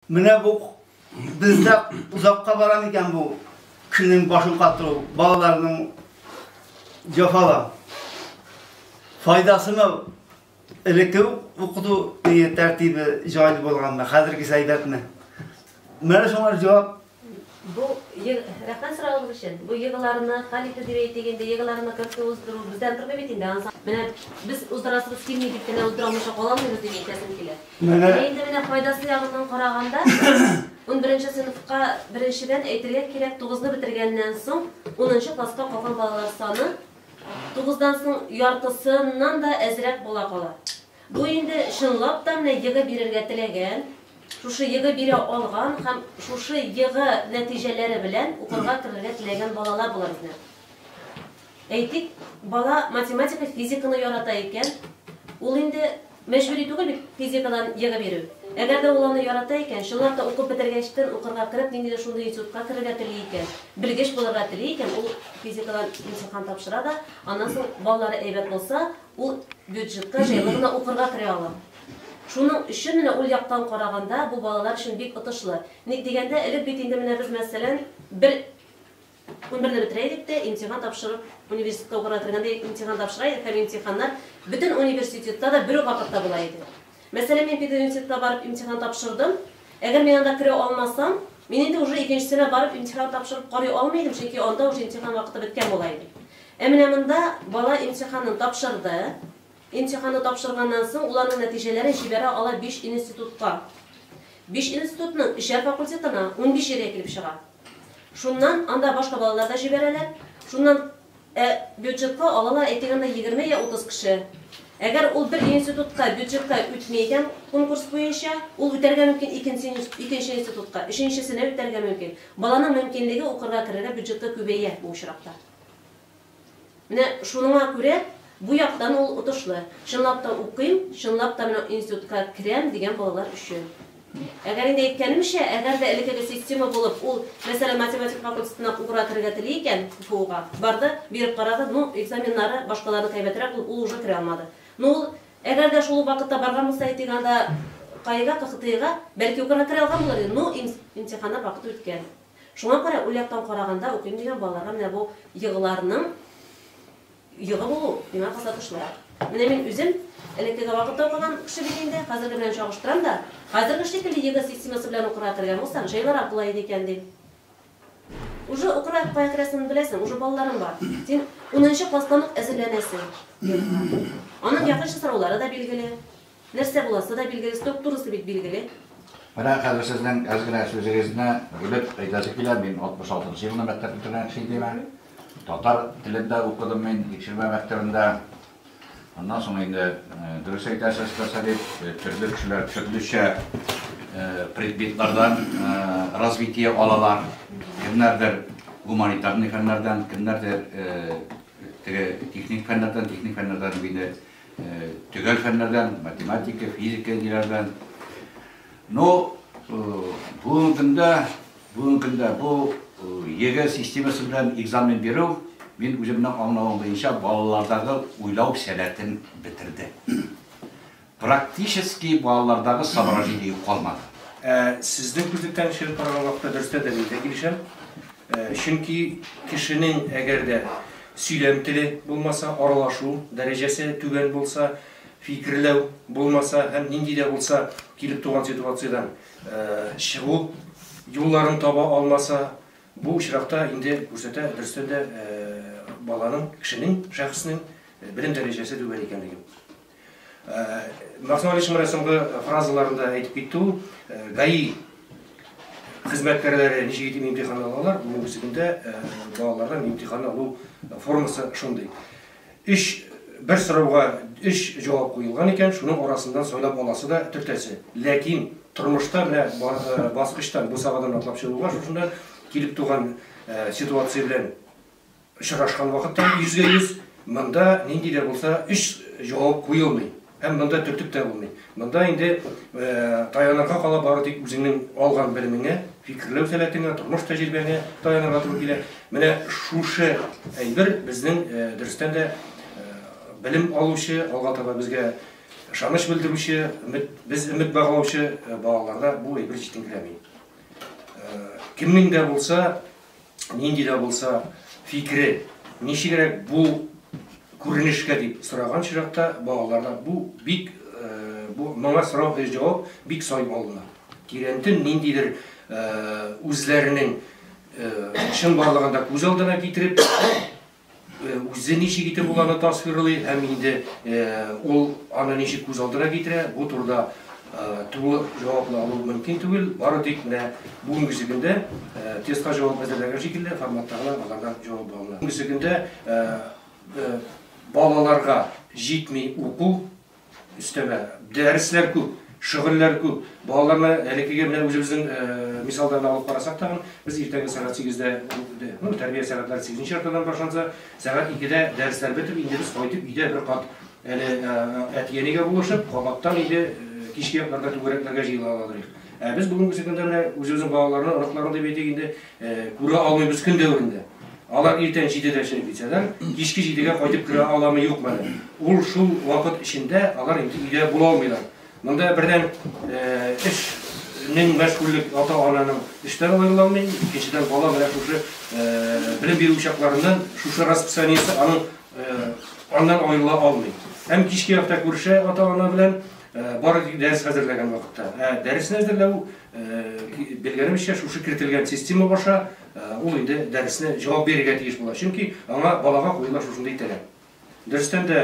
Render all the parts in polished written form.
Менә бу бездә озакка бара микән бу кешенең башын катыру, балаларның җафала. Файдасымы элекке укыту тәртибе җайлы булганмы, хәзергесе әйбәтме? Менә шуңа җавап. Бу рәхмәт соравыгыз өчен. Бу ЕГЭларны хәл итү дип әйтик инде, ЕГЭларны кертү, уздыру бездән тормый бит инде. Анысы менә без уздырасыбыз килми дип кенә уздыра алмыйча кала алмыйбыз дип әйтәсем килә. Менә Ә инде менә файдасы ягыннан караганда, 11 сыйныфка беренчедән әйтергә кирәк, тугызны бетергәннән соң унынчы класска калган балалар саны тугыздан соң яртысыннан да әзрәк бала кала. Бу инде чынлап та менә ЕГЭ бирергә теләгән, шушы ЕГЭ бирә алган һәм шушы ЕГЭ нәтиҗәләре белән укырга керергә теләгән балалар була безнең. Әйтик, бала математика, физиканы ярата икән, ул инде мәҗбүри түгел бит физикадан ЕГЭ бирү. Әгәр дә ул аны ярата икән, чынлап та укып бетергәчтен укырга кереп, ниндидер шундый институтка керергә тели икән, белгеч булырга тели икән, ул физикадан имтихан тапшыра да, аннан соң баллары әйбәт булса, ул бюджетка җайлы гына укырга керә ала. Шуның өчен менә ул яктан караганда бу балалар өчен бик отышлы. Ник дигәндә, элек бит инде менә без, мәсәлән, бер 11-не бетерә идек тә, имтихан тапшырып, университетка укырга кергәндә имтихан тапшыра идек һәм имтиханнар бөтен университетта да бер үк вакытта була иде. Мәсәлән, мин педуниверситетка барып имтихан тапшырдым. Әгәр мин анда керә алмасам, мин инде уже икенчесенә барып имтихан тапшырып карый алмый идем, чөнки анда уже имтихан вакыты беткән була иде. Ә менә монда бала имтиханын тапшырды. Имтиханны тапшырганнан соң, ул аның нәтиҗәләрен җибәрә ала биш институтка. Биш институтның өчәр факультетына 15 җиргә килеп чыга. Шуннан анда башка балалар да җибәрәләр. Шуннан ә бюджетка алалар, әйтик, анда 20 я 30 кеше. Әгәр ул бер институтка бюджетка үтми икән конкурс буенча, ул үтәргә мөмкин икенче икенче институтка, өченчесенә үтәргә мөмкин. Баланың мөмкинлеге укырга керергә бюджетка күбәя бу очракта. Менә шуныңа күрә бу яктан ул отышлы. Чынлап та укыйм, чынлап та менә институтка керәм дигән балалар өчен. Әгәр инде әйткәнемчә, әгәр дә элеккеге система булып, ул, мәсәлән, математика факультетына укырга керергә тели икән, КФУга, барды, биреп карады, ну, экзаменнары башкаларныкы әйбәтрәк булып, ул уже керә алмады. Ну, ул, әгәр дә шул ук вакытта барган булса, әйтик, анда КАИга, КХТИга, бәлки укырга керә алган булыр иде, ну, имтиханнар вакыты үткән. Шуңа күрә ул яктан караганда укыйм дигән балаларга менә бу ЕГЭларның ЕГЭ булу миңа калса отышлырак. Менә мин үзем элеккеге вакытта укыган кеше бит инде, хәзерге белән чагыштырам да, хәзерге шикелле ЕГЭ системасы белән укырга кергән булсаң, җайлырак була иде икән дим. Уже укырга кая керәсеңне беләсең, уже балларың бар. Син унынчы класстан ук әзерләнәсең ЕГЭга. Аның якынча сораулары да билгеле. Нәрсә буласы да билгеле, структурасы бит билгеле. Менә хәзер сезнең әз генә сүзегезне бүлеп әйтәсе килә, мин 66 нчы елны мәктәп бетергән кеше идем. Татар телендә укыдым мин Икшермә мәктәбендә. Аннан соң инде дөрес әйтәсез, Фәсәлип, төрле кешеләр төрлечә предметлардан развитие алалар. Кемнәрдер гуманитарный фәннәрдән, кемнәрдер теге техник фәннәрдән, техник фәннәрдән инде төгәл фәннәрдән, математика, физика ниләрдән. Но бүгенге көндә, бүгенге көндә бу ЕГЭ системасы белән экзамен бирү, мин үземнең аңлавым буенча, балалардагы уйлау сәләтен бетерде. Практически балалардагы соображение калмады. Ә сезнең күзлектән чыгып караган вакытта дөрестән дә мин дә килешәм. Чөнки кешенең әгәр дә сөйләм теле булмаса, аралашу дәрәҗәсе түбән булса, фикерләү булмаса һәм нинди дә булса килеп туган ситуациядән чыгу юлларын таба алмаса, бу очракта инде күрсәтә дөрестән дә баланың, кешенең, шәхеснең белем дәрәҗәсе түбән икәнлеген. Максим Ильич менә соңгы фразаларында әйтеп китте ул, ГАИ хезмәткәрләре ничек итеп имтихан алалар, бүгенге көндә балалардан имтихан алу формасы шундый. Өч бер сорауга өч җавап куелган икән, шуның арасыннан сайлап аласы да төртәсе. Ләкин тормышта менә баскычтан, бусагадан атлап чыгуга шушында килеп туган ситуация белән Очрашкан вакытта йөзгә-йөз монда нинди дә булса өч җавап куелмый һәм монда төртеп тә булмый. Монда инде таянырга кала бары тик үзеңнең алган белемеңә, фикерләү сәләтеңә, тормыш тәҗрибәңә таянырга туры килә. Менә шушы әйбер безнең дөрестән дә белем алучы, алга таба безгә ышаныч белдерүче, без өмет баглаучы балаларда бу әйбер җитенкерәми. Кемнең дә булса, нинди дә булса фикере ничегрәк бу күренешкә дип сораган очракта балаларда бу бик бу моңа сорау җавап бик сай алына. Тирәнтен ниндидер үзләренең чынбарлыгында күз алдына китереп, үзе ничек итеп ул аны тасвирлый һәм инде ул аны ничек күз алдына китерә, бу турыда тулы җавапны алу мөмкин түгел. Бары тик менә бүгенге көндә тестка җавап әзерләгән шикелле форматта гына алардан җавап алына. Бүгенге көндә балаларга җитми уку, өстәмә дәресләр күп, шөгыльләр күп. Балаларны элеккеге менә үзебезнең мисалдан алып карасак тагын, без иртәнге сәгать 8-дә, ну, тәрбия сәгатьләре 8 яртыдан башланса, сәгать 2-дә дәресләр бетеп, инде без кайтып өйдә бер кат әле әти-әнигә булышып, кабаттан инде кичке якларда түгәрәкләргә җыела аладыр. Ә без бүгенге көндә менә үзебезнең балаларны, оныкларны дип әйтик инде, күрә алмыйбыз көн дәверендә. Алар иртән 7-дә чыгып китсәләр, кичке 7-гә кайтып керә аламы юкмы әле. Ул шул вакыт эчендә алар инде өйдә була алмыйлар. Монда бердән эшнең мәшгульлек ата-ананың эштән аерыла алмый, икенчедән бала менә шушы белем бирү учакларыннан шушы расписаниесе аның аннан аерыла алмый. Һәм кичке якта күрешә ата-ана белән бары тик дәрес хәзерләгән вакытта. Ә дәресне әзерләү, белгәнебезчә, шушы кертелгән система аша ул инде дәресне җавап бирергә тиеш була. Чөнки аңа балага куела шушындый таләп. Дөрестән дә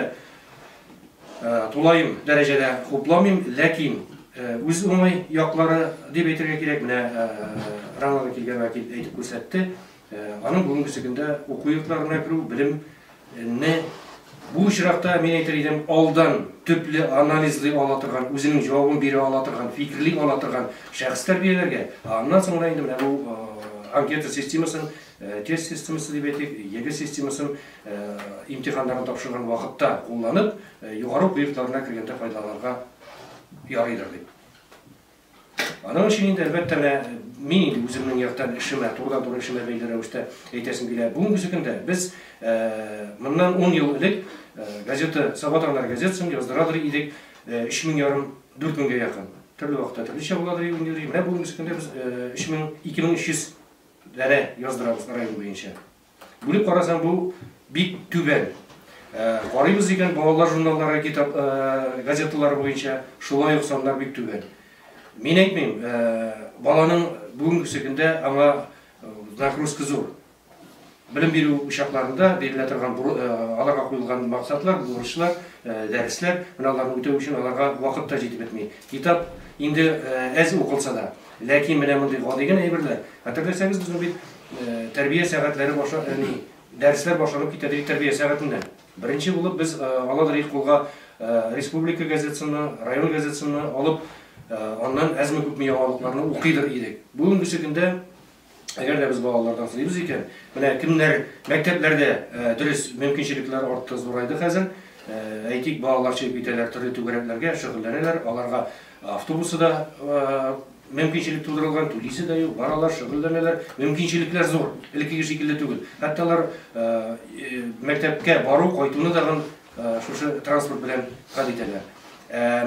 тулаем дәрәҗәдә хупламыйм, ләкин үз уңай яклары дип әйтергә кирәк. Менә Ранада килгән вәкил әйтеп күрсәтте. Аның бүгенге көндә уку йортларына керү, белемне бу очракта мин әйтер идем, алдан төпле анализлый ала торган, үзенең җавабын бирә ала торган, фикерли ала торган шәхес тәрбияләргә. Аннан соң гына инде менә бу анкета системасын, тест системасы дип әйтик, ЕГЭ системасын имтиханнарын тапшырган вакытта кулланып, югары уку йортларына кергәндә файдаланырга ярыйдыр дип. Аның өчен инде әлбәттә менә мин инде үземнең яктан эшемә, турыдан-туры эшемә бәйле рәвештә әйтәсем килә. Бүгенге көндә без моннан 10 ел элек газета, Саба таңнары газетасын яздырадыр идек 3500, 4000-гә якын. Төрле вакытта төрлечә буладыр инде. Менә бүгенге көндә без 3000, 2300 данә яздырабыз район буенча. Бүлеп карасаң, бу бик түбән. Карыйбыз икән, балалар журналлары, китап, газеталары буенча шулай ук саннар бик түбән. Мин әйтмим, баланың бүгенге көндә аңа нагрузка зур. Белем бирү учакларында бирелә торган аларга куелган максатлар, бурычлар, дәресләр, менә аларны үтәү өчен аларга вакыт та җитеп бетми. Китап инде әз укылса да, ләкин менә мондый гади генә әйберләр. Хәтерләсәгез, безнең бит тәрбия сәгатьләре баша, дәресләр башланып китә ди тәрбия сәгатеннән. Беренче булып без аладыр кулга республика газетасына, район газетасына алып, аннан әзме күпме яңалыкларны укыйдыр идек. Бүгенге көндә әгәр дә без балалардан сорыйбыз икән, менә кемнәр мәктәпләрдә дөрес мөмкинчелекләр артты, зурайды хәзер. Әйтик, балалар чыгып китәләр төрле түгәрәкләргә, шөгыльләнәләр, аларга автобусы да мөмкинчелек тудырылган, түлисе дә юк, баралар, шөгыльләнәләр, мөмкинчелекләр зур, элеккеге шикелле түгел. Хәтта алар мәктәпкә бару, кайтуны да шушы транспорт белән хәл итәләр.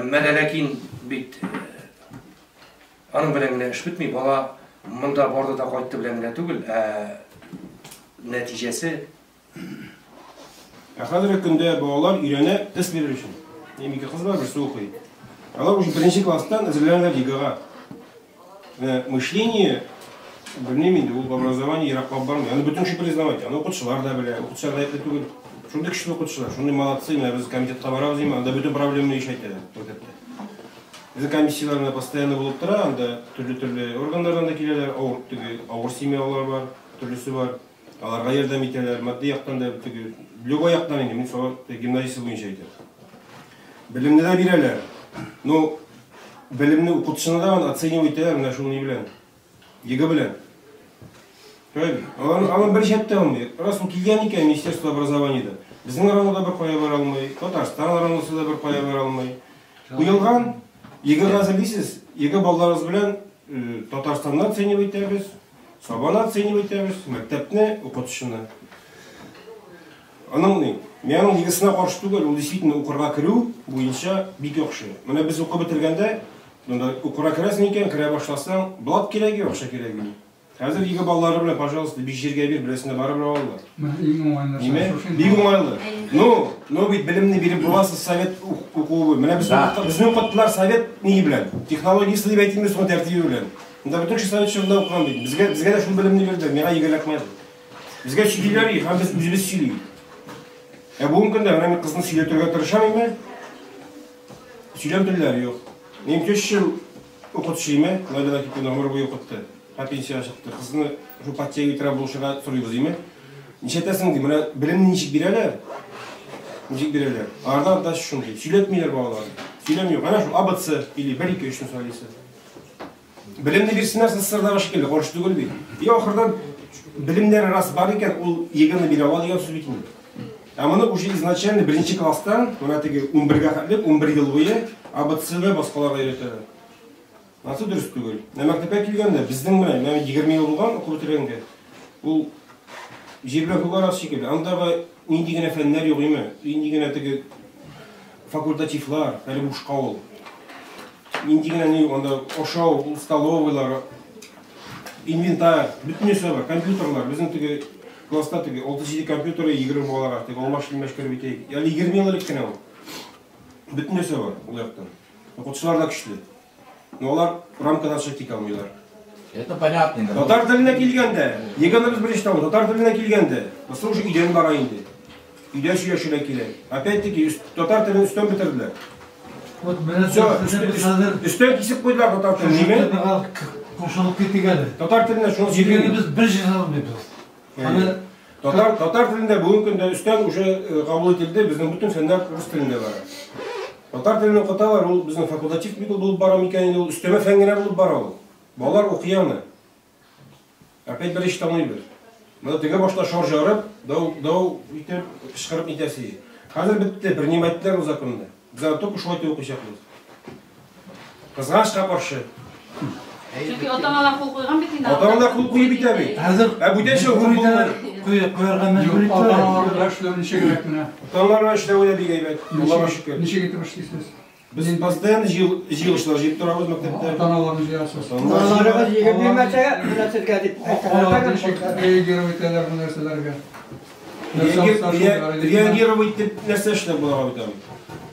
Менә ләкин бит аның белән генә эш бетми, бала монда барды да кайтты белән генә түгел, ә нәтиҗәсе. Ә хәзерге көндә балалар өйрәнә тест бирер өчен. Минем ике кыз бар, берсе укый. Алар уже беренче класстан әзерләнәләр ЕГЭга. Мышление, белмим инде, ул образование ераклап бармый. Аны бөтен кеше признавать, аны укытучылар да белә, укытучылар гаепле түгел. Шундый көчле укытучылар, шундый молодцы, менә без комитетка барабыз, анда бөтен проблеманы еш әйтәләр мәктәптә. Безнең комиссияләр менә постоянно булып тора, анда төрле-төрле органнардан да киләләр, авыр теге, авыр семьялар бар, төрлесе бар. Аларга ярдәм итәләр, матди яктан да теге, любой яктан инде, мин Саба гимназиясе буенча әйтәм. Белемне дә бирәләр. Но белемне укытучыны да оценивать итәләр менә шул ни белән. ЕГЭ белән. Алар бер шәп тә алмый. Раз ул килгән икән Министерство образованиеда. Безнең районда бер кая бара алмый, Татарстан районында да бер кая бара алмый. Куелган ЕГЭга әзерлисез, ЕГЭ балларыгыз белән Татарстанны оценивать итәбез, Сабаны оценивать итәбез, мәктәпне, укытучыны. Аның ни? Мин аның ЕГЭсына каршы түгел, ул действительно укырга керү буенча бик яхшы. Менә без укып бетергәндә, монда укырга керәсең икән, керә башласаң, блат кирәге юк, акча кирәге юк. Хәзер ЕГЭ баллары белән, пожалуйста, биш җиргә бир, берсенә барыбер алалар. Менә иң уңайлы нәрсә Ниме? шушы инде. Бик уңайлы. Ну, ну бит белемне биреп буласыз совет укуы. Менә безне укыттылар совет ни белән? Технологиясе дип әйтимме соң, тәртибе белән. Монда бөтен кеше совет чорында укыган бит. Безгә дә шул белемне бирделәр, миңа ЕГЭ эләкмәде. Безгә сөйлиләр, һәм без үзебез сөйлибез. Ә бүгенге көндә менә мин кызны сөйләтергә тырышам инде. Сөйләм телләре юк. Минем тещам укытучы име, Наиля Накипина гомер буе укытты. Һәм пенсиягә чыкты. Кызны шул подтягивать итәргә булышырга сорыйбыз име. Ничәтәсең ди, менә белемне ничек бирәләр? Ничек бирәләр? Аларда да шундый. Сөйләтмиләр балаларны. Сөйләм юк. Әнә шул АБЦ или 1 2 3 не сөйлисе. Белемне бирсеннәр СССРдагы шикелле, каршы түгел бит. И ахырдан белемнәре рас бар икән, ул ЕГЭны бирә ала дигән сүз бит инде. Ә моны уже изначально беренче класстан, менә теге 11гә хәтле, 11 ел буе АБЦны башкаларга өйрәтәләр. Ансы дөрес түгел. Менә мәктәпкә килгәндә, безнең менә 20 ел булган укып бетергәнгә, ул җир белән күк арасы шикелле. Андагы нинди генә фәннәр юк име, нинди генә теге факультативлар, әле бушка ул. Нинди генә ни юк, анда ашау, ул столовыйлар, инвентарь, бөтен нәрсә бар, компьютерлар. Безнең теге класста теге 6-7 компьютер, 20 балага, теге алмаш-тилмәш кереп итәйек. Әле 20 ел элек кенә ул. Бөтен нәрсә бар ул яктан. Укытучылар да көчле. Но алар рамкадан чыгып китә алмыйлар. Это понятно. Татар теленә килгәндә, ЕГЭны без беренче табу, татар теленә килгәндә, бусы уже өйдән бара инде. Өйдә сөйләшергә кирәк. Опять-таки, татар телен өстән бетерделәр. Вот менә Всё, хәзер өстән кисеп куйдылар татар телен, ниме? Кушылып китик әле. Татар теленә шуны ЕГЭны сөйлим. без бер җир алмыйбыз. Аны Татар телендә бүгенге көндә өстән уже кабул ителде, безнең бөтен фәннәр рус телендә бара. Татар телен укыталар, ул безнең факультатив бит ул булып бара микән инде, ул өстәмә фән генә булып бара ул. Балалар укый аны. Опять бер эш таңлыйбыз. Монда теге башта шар жарып, дау, дау итеп, кычкырып нитәсе. Хәзер бетте, принимать иттеләр ул законны. Без аны только шулай итеп укыячакбыз. Кызганычка каршы. Чөнки ата-аналар кул куйган бит инде. Ата-аналар кул куеп итә бит. Хәзер Ә бүтәнчә укып булмый. Куярга мәҗбүр иттеләр. Ата-аналар белән эшләү ничегрәк менә? Ата-аналар белән эшләү дә бик әйбәт. Аллага шөкер. Ничек итеп эшлисез? Без постоянно җыелышлар җыеп торабыз мәктәптә. Ата-аналарны җыясыз. Балаларыгыз егет бирмәсә, менә сезгә дип Алар ничек реагировать итәләр бу нәрсәләргә? Реагировать дип нәрсә эшләп була бит аны?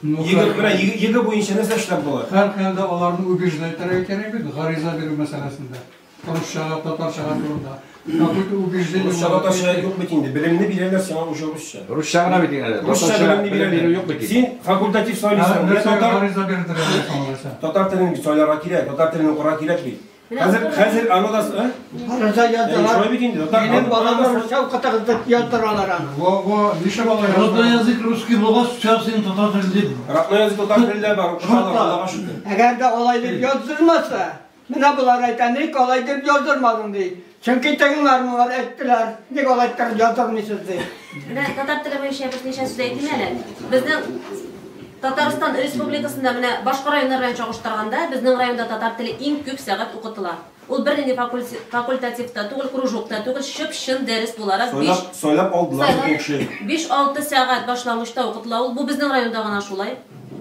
ЕГЭ, менә ЕГЭ буенча нәрсә эшләп була? Һәр хәлдә аларны убеждать итәргә кирәк бит, гариза бирү мәсьәләсендә. Русчага, татарчага турында. Какой-то убеждение. Русча, татарча юк бит инде. Белемне бирәләр сиңа уже русча. Русча гына бит инде. Русча Татарча белемне белем бирү бирәләр. юк бит инде. Син факультатив сайлыйсың. Менә татар гариза бирдерәләр соң алайса. Татар телен сайларга кирәк, татар телен укырга кирәк бит. Хәзер аны да, а? Гариза яздылар. Шулай бит инде. Татар Минем балам русча укытыгыз дип яздыралар аны. Во, во, ничә бала язды? Родной язык русский булгач, чак син татар теле дип. Родной язык татар телендә бар, укыталар, Аллага шөкер. Әгәр дә алай дип яздырмаса, менә болар әйтә, ник алай дип яздырмадың ди. Чөнки тегеләр моңар әйттеләр, ник алай итеп яздырмыйсыз ди. Менә татар теле буенча без ничә сүз әйтим әле. Безнең Татарстан Республикасында менә башка районнар белән чагыштырганда, безнең районда татар теле иң күп сәгать укытыла. Ул бернинди факультатив та түгел, кружок та түгел, чып-чын дәрес буларак Сайлап алдылар бу кеше. 5-6 сәгать башлангычта укытыла. Ул бу безнең районда гына шулай.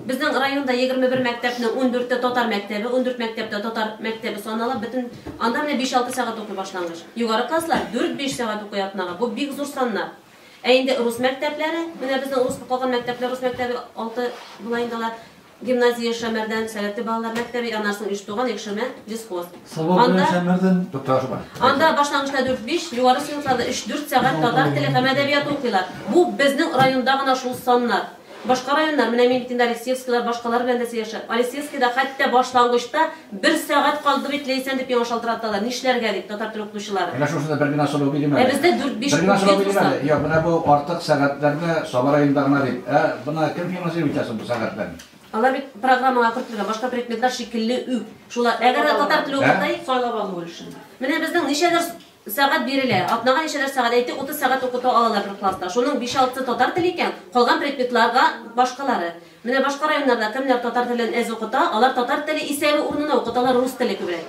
Безнең районда 21 мәктәпнең 14-тә татар мәктәбе, 14 мәктәптә татар мәктәбе санала, бөтен анда менә 5-6 сәгать укый башлангыч. Югары класслар 4-5 сәгать укый атнага. Бу бик зур саннар. Ә инде рус мәктәпләре, менә безнең рус калган мәктәпләр, рус мәктәбе 6 була инде алар. Гимназия Шәмәрдән, сәләтле балалар мәктәбе, аннан соң Иштуган, Икшермә, Лесхоз. Сабак белән Шәмәрдән Тоташма. Анда башлангычта 4-5, югары сыйныфларда 3-4 сәгать татар теле һәм әдәбияты укыйлар. Бу безнең районда гына шул саннар. Башка районнар, менә мин бит инде Алексеевскийлар, башкалар белән дә сөйләшәм. Алексеевскийда хәтта башлангычта 1 сәгать калды бит Ләйсән дип миңа шалтыраталар. Нишләргә дип татар теле укытучылары. Менә шушында бер генә сорау бирим әле. Ә бездә 4-5 Бер генә сорау бирим зур әле. сан. Юк, менә бу артык сәгатьләрне Саба районында гына дип. Ә бына кем финансировать итә соң бу сәгатьләрне? Алар бит программага кертелгән башка предметлар шикелле үк. Шулар, әгәр дә татар теле укытай, сайлап алу өлешендә. Менә безнең ничәдер сәгать бирелә. Атнага ничәдер сәгать әйтик, 30 сәгать укыта алалар бер класста. Шуның 5-6 татар теле икән, калган предметларга башкалары. Менә башка районнарда кемнәр татар телен әз укыта, алар татар теле исәбе урынына укыталар рус теле күбрәк.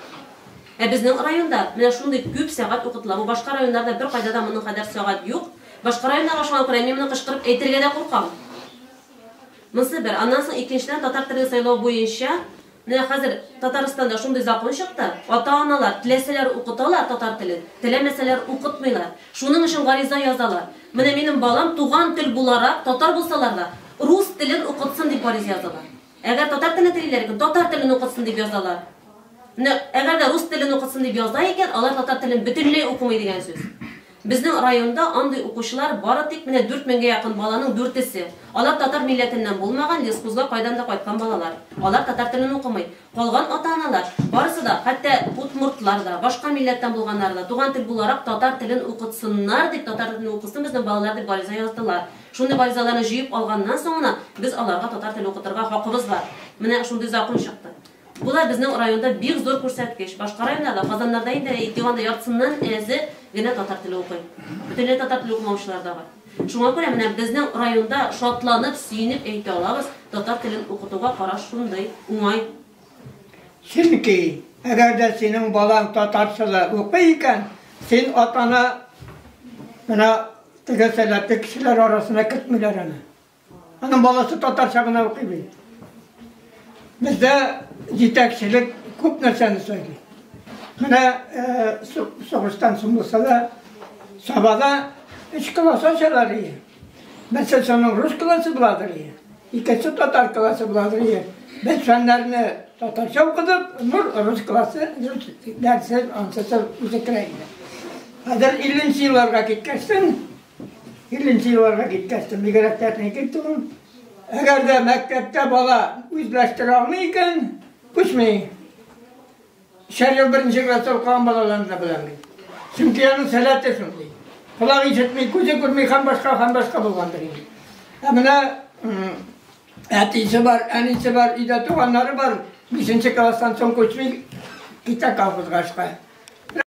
Ә безнең районда менә шундый күп сәгать укытыла. Бу башка районнарда бер кайда да моның кадәр сәгать юк. Башка районнарга шуңа күрә мин моны кычкырып әйтергә дә куркам. Монысы бер. Аннан соң икенчедән татар телен сайлау буенча менә хәзер Татарстанда шундый закон чыкты. Ата-аналар теләсәләр укыталар татар телен, теләмәсәләр укытмыйлар. Шуның өчен гариза язалар. Менә минем балам туган тел буларак татар булсалар да, рус телен укытсын дип гариза язалар. Әгәр татар телен телиләр икән, татар телен укытсын дип язалар. Менә әгәр дә рус телен укытсын дип яза икән, алар татар телен бөтенләй укымый дигән сүз. Безнең районда андый укучылар бары тик менә 4000 гә якын баланың дүртесе. Алар татар милләтеннән булмаган, лесхозга кайдан да кайткан балалар. Алар татар телен укымый. Калган ата-аналар барысы да, хәтта удмуртлар да, башка милләттән булганнар да, туган тел буларак татар телен укытсыннар дип, татар телен укысын безнең балалар дип гариза яздылар. Шундый гаризаларны җыеп алганнан соң гына без аларга татар теле укытырга хакыбыз бар. Менә шундый закон чыкты. Бу да безнең районда бик зур күрсәткеч. Башка районнарда, Казаннарда инде әйтик анда яртысыннан әзе генә татар теле укый. Бөтенләй татар теле укымаучылар да бар. Шуңа күрә менә безнең районда шатланып, сөенеп әйтә алабыз, татар телен укытуга караш шундый уңай. Чөнки әгәр дә синең балаң татарча укый икән, син ата-ана менә теге сәләтле кешеләр арасына кертмиләр аны. Аның баласы татарча гына укый бит. Бездә җитәкчелек күп нәрсәне сөйли. Менә сугыштан соң булса да, Сабада өч класс ачалар ие. Берсе шуның рус классы буладыр ие. Икенче татар классы буладыр ие. Без фәннәрне татарча укыдык, нур рус классы, рус дәресе ансы үзе керә иде. Хәзер 50 елларга киткәчтен, 50 елларга киткәчтен, бигрәк тә китте ул. Әгәр дә мәктәптә бала үзләштерә алмый икән, күчми. Шәр ел беренче класста укыган балаларны да беләм мин. Чөнки аның сәләте шундый. Колак ишетми, күзе күрми һәм башка, һәм башка булгандыр инде. Ә менә әтисе бар, әнисе бар, өйдә туганнары бар. Бишенче класстан соң күчми, китә колхозга эшкә.